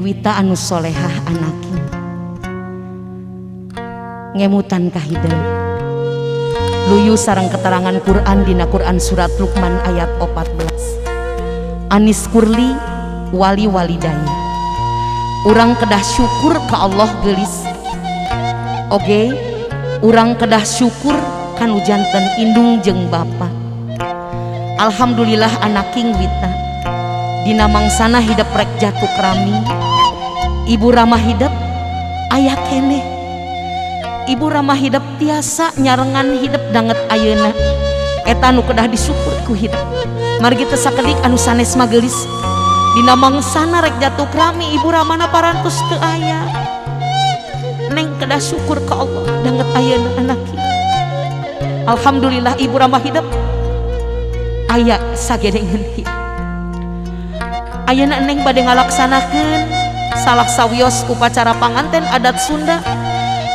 Wita anu solehah anaki ngemutan ka hideung luyu sareng keterangan Quran dina Quran surat Luqman ayat 14 Aniskurli wali walidaya urang kedah syukur ka Allah geulis oge urang kedah syukur kanu janten indung jeung bapa. Alhamdulillah anaking Wita dina mangsana hidep rek jatuh krami ibu ramah hidep aya keneh ibu ramah hidep tiasa nyarengan hidep danget ayeuna eta nu kedah disyukur ku hidep margi teu sakedik anu sanes mah geulis dina mangsana rek jatuh krami ibu ramana parantos teu aya neng kedah syukur ka Allah danget ayeuna anaki. Alhamdulillah ibu ramah hidep aya sagedengeun hidep ayeuna neng bade ngalaksanakeun salah sawios upacara panganten adat Sunda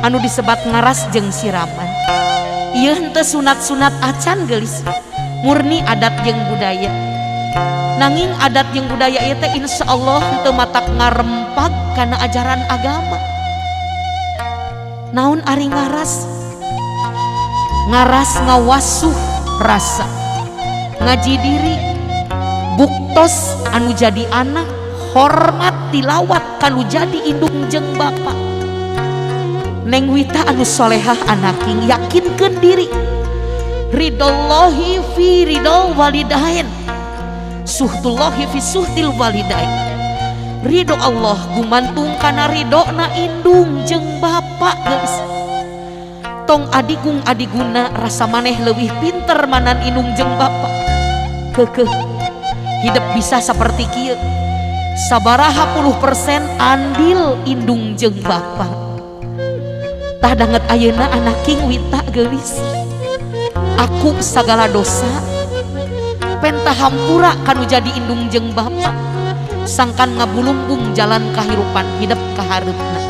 anu disebat ngaras jeung siraman. Ieu henteu sunat-sunat acan geulis murni adat jeung budaya. Nanging adat jeung budaya ieu teh insyaallah henteu matak ngarempag kana ajaran agama. Naon ari ngaras? Ngaras ngawasuh rasa ngaji diri buktos anu jadi anak hormat tilawat kanu jadi indung jeung bapa. Neng Wita anu solehah anaking yakinkeun diri ridollahi fi ridol walidain suhtullahi fi suhtil walidain ridho Allah gumantung kana ridona indung jeung bapa geus. Tong adigung adiguna rasa maneh leuwih pinter manan indung jeung bapa keukeuh hidup bisa seperti kieu sabaraha puluh persen andil indung jeung bapa. Tah danget ayeuna anaking Wita geulis aku sagala dosa penta hampura kanu jadi indung jeung bapa sangkan ngabulumbung jalan kahirupan hidup kahareupna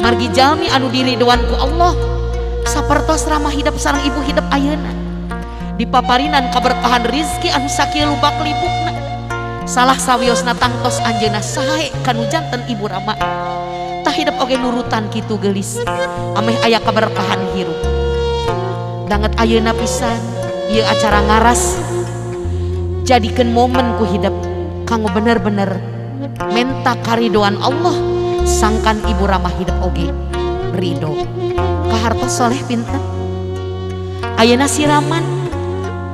margi jalmi anu diridoan ku Allah sapertos ramah hidup sareng ibu hidup ayeuna dipaparinan kaberkahan rizki anu sakieu lubak libukna salah sawiosna tangtos anjeunna sae kanu janten ibu rama tah hidup oge nurutan kitu geulis ameh aya kaberkahan hirup danget ayeuna pisan ieu acara ngaras jadikeun momen ku hidup kanggo bener-bener menta karidoan Allah sangkan ibu ramah hidup oge ridho kahartos soleh pinten ayeuna siraman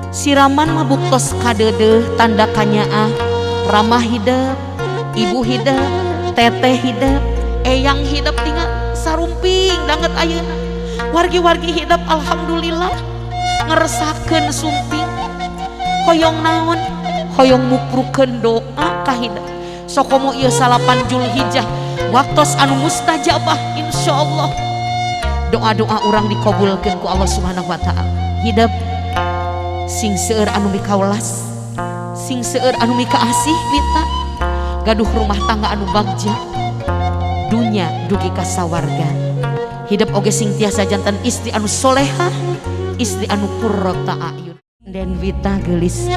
siraman mah buktos kadeudeuh tanda kanyaah ramah hidup ibu hidup teteh hidup eyang hidup tinggal sarumping danget ayeuna wargi-wargi hidup alhamdulillah ngeresakeun sumping hoyong naon hoyong muprukeun doa ka hidup sokomo ieu 9 Julhijjah waktos anu mustajabah insyaallah doa-doa urang dikabulkeun ku Allah Subhanahu wa taala. Hidup sing seueur anu mikawelas sing seueur anu mikaasih Wita gaduh rumah tangga anu bagja dunya dugi ka sawarga hidup oge sing tiasa janten istri anu solehah istri anu qurrata a'yun den Wita geulis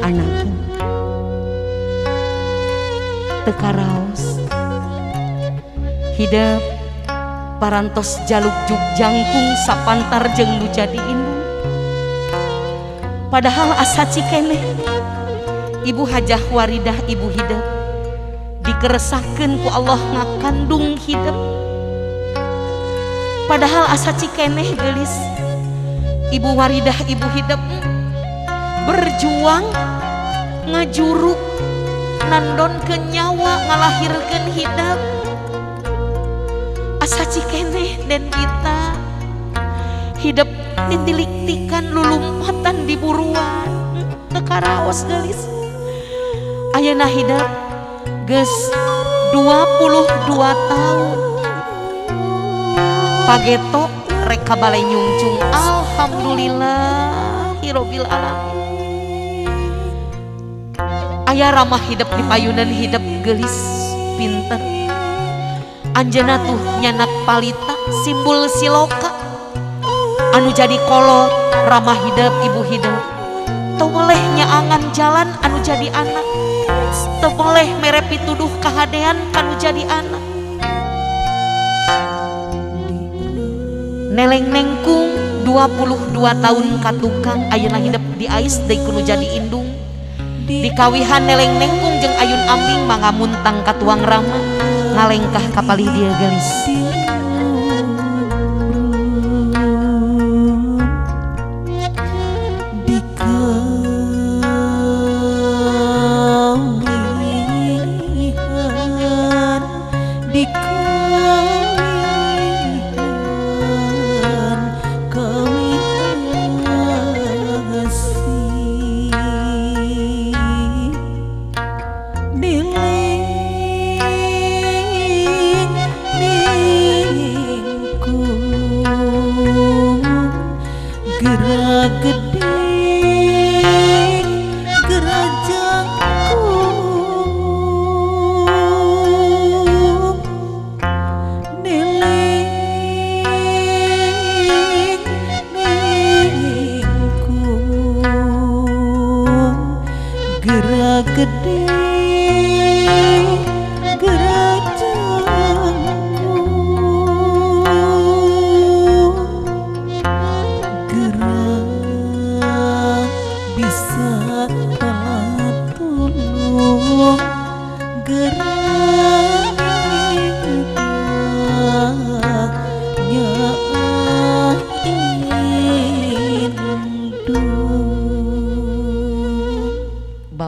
anaki teu karaos hidup parantos jalukjuk jangkung sapantar jeung nu jadi indung padahal asa cikeneh ibu hajah waridah ibu hidup dikeresakeun ku Allah ngakandung hidup padahal asa cikeneh geulis ibu waridah ibu hidup berjuang ngajuru nandonkeun nyawa ngalahirkeun hidup asa cikeneh den kita hidup ditiliktikan lulumpatan di buruan teu karaos geulis ayeuna hidup geus 22 tahun pageto rek ka balai nyungcung alhamdulillahirabbil alamin aya ramah hidup di payunan hidup geulis pinter anjeunna tuh nyanak palita simbol siloka anu jadi kolot ramah hidup ibu hidup Teu boleh nyaangan jalan anu jadi anak. Teu boleh mere pituduh kahadean kanu jadi anak. Neleng nengkung 22 tahun katukang ayeuna hidep diais deui kudu jadi indung. Dikawihan neleng nengkung jeung ayun ambing mangamuntang katuang rama ngalengkah kapalih dia gelis.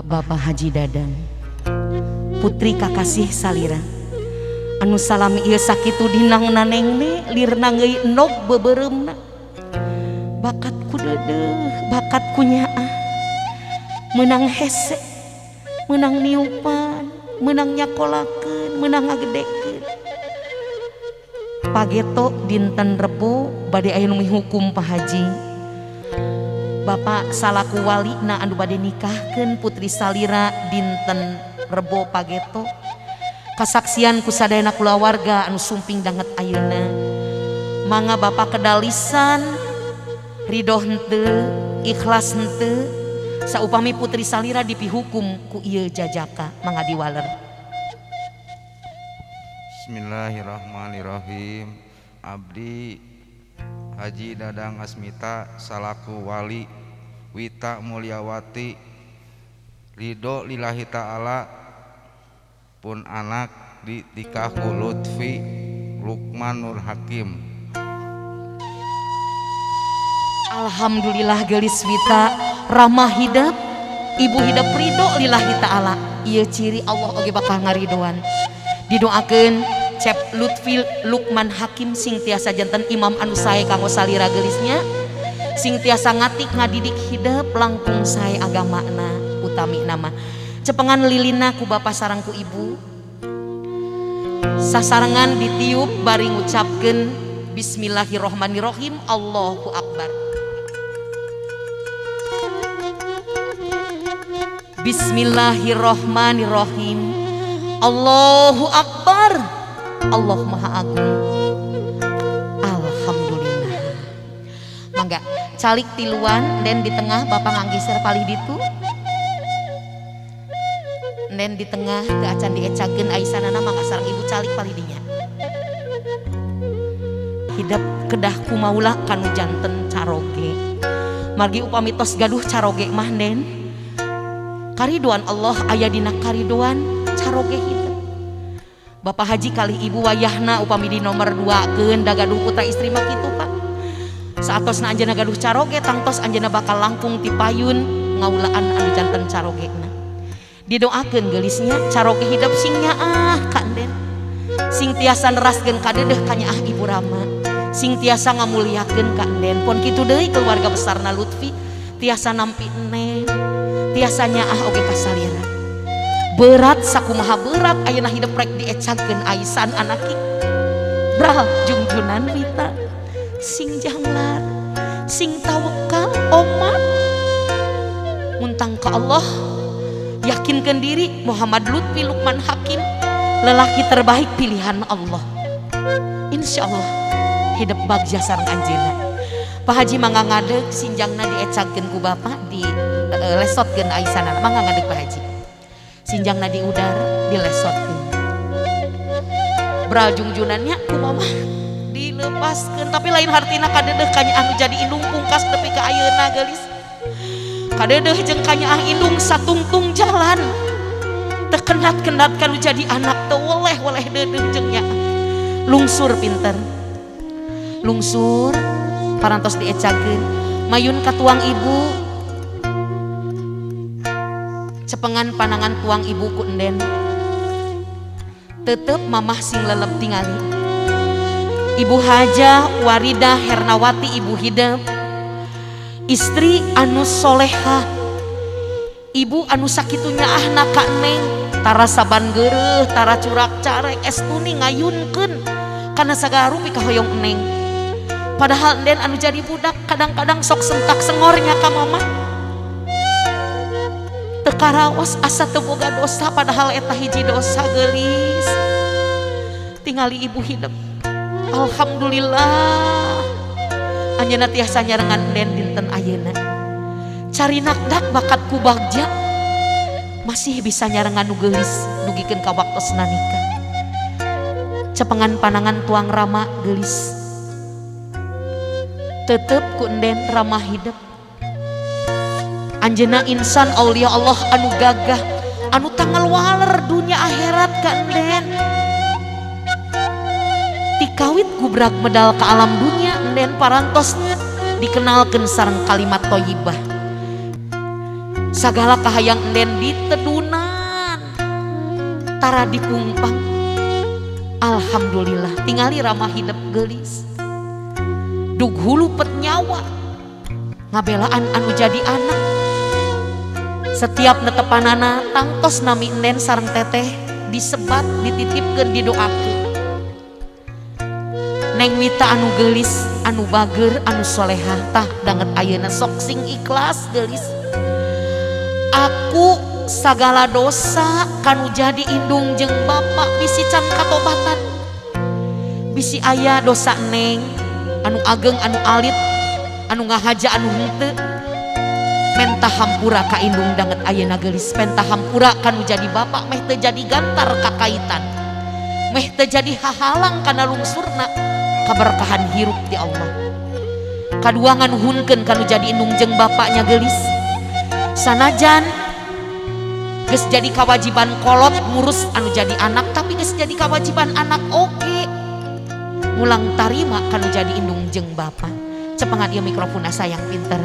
Bapak Haji Dadang, putri kakasih salira, anu salami ieu sakitu dinangna nengne lirna ngeui endog beubeuremna. Bakat ku deudeuh, bakat ku nyaah, meunang hese, meunang niupan, meunang nyakolakeun, meunang ngagedekeun. Pageto dinten Rebo bade aya nu mihukum Pak Haji. Bapak salaku wali na anu bade nikahkeun putri salira dinten Rebo pageto. Kasaksian ku sadayana kulawarga anu sumping danget ayeuna. Mangga Bapak kedalisan ridho henteu, ikhlas henteu, saupami putri salira dipihukum ku ieu jajaka. Mangga diwaler. Bismillahirrahmanirrahim. Abdi Haji Dadang Asmita salaku wali Wita Mulyawati ridho lillahi ta'ala pun anak ditikah ku Lutfi Lukman Nur Hakim. Alhamdulillah gelis Wita ramah hidep, ibu hidep ridho lillahi ta'ala. Ieu ciri Allah oge bakal ngaridoan. Didoakeun Cep Lutfi Lukman Hakim sing tiasa janten imam anu sae kanggo salira geulisnya, sing tiasa ngatik ngadidik hidep langkung sae agamana utami nama. Cepengan lilina ku bapa sareng ku ibu, sasarengan ditiup bari ngucapkeun bismillahirrohmanirrohim, Allahu Akbar. Bismillahirrohmanirrohim, Allahu Akbar. Allah Maha Agung. Alhamdulillah. Mangga calik tiluan den di tengah bapak nganggiser palih ditu. Den di tengah teu acan diecakeun aisanana mangga sareng ibu calik palih dinya. Hidep kedah kumaula kanu janten caroge. Margi upami tos gaduh caroge mah den. Karidoan Allah aya dina karidoan caroge hidep. Bapak Haji kali ibu wayahna upami di nomor 2 keun da gaduh putra istri mah kitu Pak. Saatosna anjeunna gaduh caroge tangtos anjeunna bakal langkung ti payun ngaulaan anu janten carogena. Didoakeun geulisnya caroge hidep sing nyaah ka enden. Sing tiasa neraskeun kadeudeuh ka nyaah ibu Rama. Sing tiasa ngamuliakeun ka enden. Pon kitu deui keluarga besarna Lutfi tiasa nampi enen, tiasa nyaah oge ka salira. Berat sakumaha berat ayeuna hidep rek diecakeun aisan anaki. Bral jungjunan Wita sing janglar, sing tawakal omat. Muntang ka Allah, yakinkan diri Muhammad Lutfi Lukman Hakim lelaki terbaik pilihan Allah. Insya Allah hidup bagja sareng anjeunna. Pak Haji mangga ngadeg sinjangna diecagkeun ku bapak di lesotkeun aisanana mangga ngadeg Pak Haji. Sinjangna di udara dilesotkeun. Bral jungjunannya ku mama dilepaskeun tapi lain hartina kadedeh kanyaah nu jadi indung pungkas nepi ka ayeuna geulis. Kadedeh jeung kanyaah indung satungtung jalan. Teu kendat-kendat kanu jadi anak teu weleh-weleh deudeuh jeung nyaah. Lungsur pinter. Lungsur parantos diecakeun mayun ka tuang ibu. Cepengan panangan tuang ibu ku enden. Tetep mamah sing lelep tingali. Ibu Hajah Warida Hernawati ibu hidep. Istri anu soleha. Ibu anu sakitu nyaahna ka neng tara saban geureuh tara curak carek estuni ngayunkeun kana sagala rupi kahoyong neng. Padahal enden anu jadi budak kadang-kadang sok sentak sengornya ka mama. Teu karaos asa teu boga dosa padahal eta hiji dosa geulis. Tingali ibu hidep. Alhamdulillah. Anjeunna tiasa nyarengan enden dinten ayeuna. Cari nakdak bakat ku bagja masih bisa nyarengan nu geulis dugikeun ka waktosna nikah. Cepengan panangan tuang rama geulis. Tetep ku enden ramah hidup. Anjeunna insan aulia Allah anu gagah anu tanggal waler dunia akhirat ka enden. Tikawit gubrak medal ka alam dunia enden parantos dikenalkeun sareng kalimat thayyibah. Sagala kahayang enden ditedunan tara dipungpang. Alhamdulillah tingali ramah hidup geulis. Dug hulu pet nyawa ngabelaan anu jadi anak. Setiap netepanana tangtos nami enden sareng teteh disebat dititipkeun didoakeun. Neng Wita anu geulis anu bager anu solehah tah danget ayeuna sok sing ikhlas geulis. Aku sagala dosa kanu jadi indung jeung bapak bisi can katobatan. Bisi aya dosa neng anu ageng anu alit anu ngahaja anu henteu. Menta hampura ka indung danget ayeuna geulis. Menta hampura kanu jadi bapak meh teu jadi gantar kakaitan. Meh teu jadi hahalang kana lungsurna kaberkahan hirup ti Allah. Kadua nganuhunkeun kanu jadi indung jeung bapaknya geulis. Sanajan geus jadi kewajiban kolot ngurus anu jadi anak tapi geus jadi kewajiban anak oge. Mulang tarima kanu jadi indung jeung bapa. Cepengan ieu mikrofon sayang pinter.